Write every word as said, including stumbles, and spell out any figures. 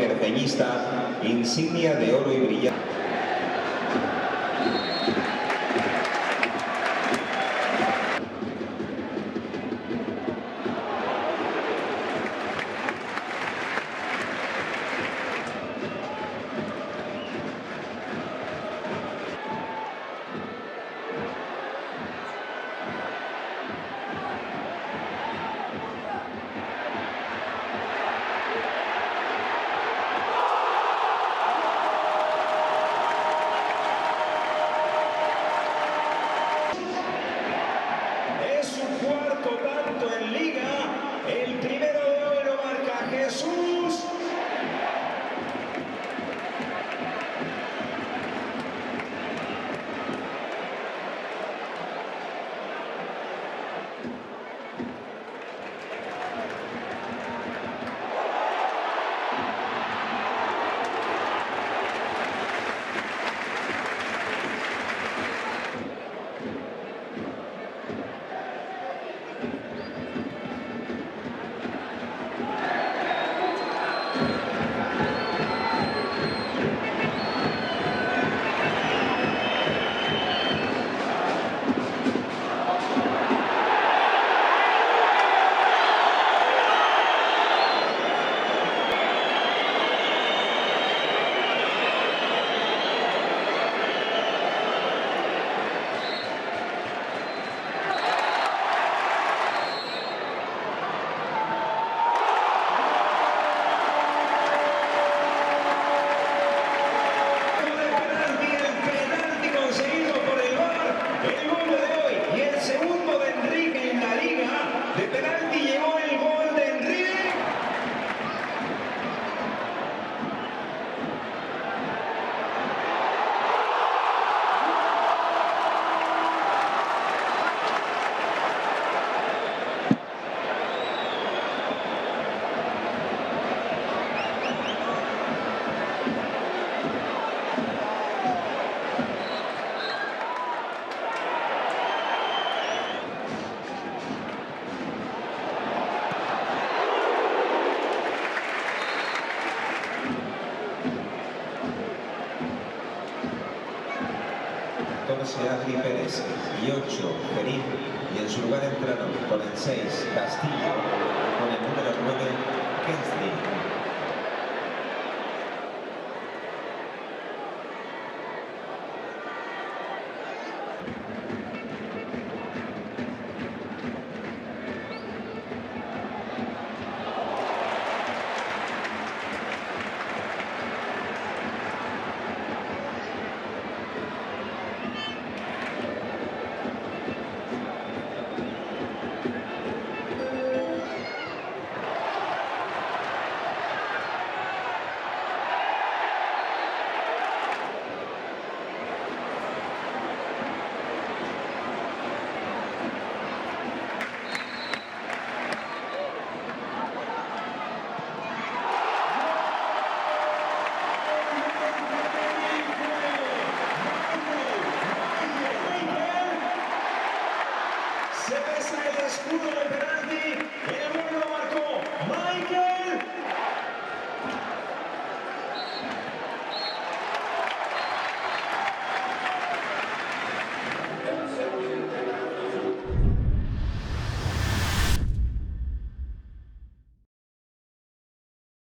Cerceñista, insignia de oro y brillante. Es su cuarto tanto en Liga, el primero de hoy lo marca Jesús. Penalti, el penalti conseguido por el VAR, el gol de hoy y el segundo de Enrique en la Liga. De penalti llegó el gol de Enrique. Tómase Adri Pérez y ocho, Kerim, y en su lugar entraron con el seis, Castillo, y con el número nueve, Kensly.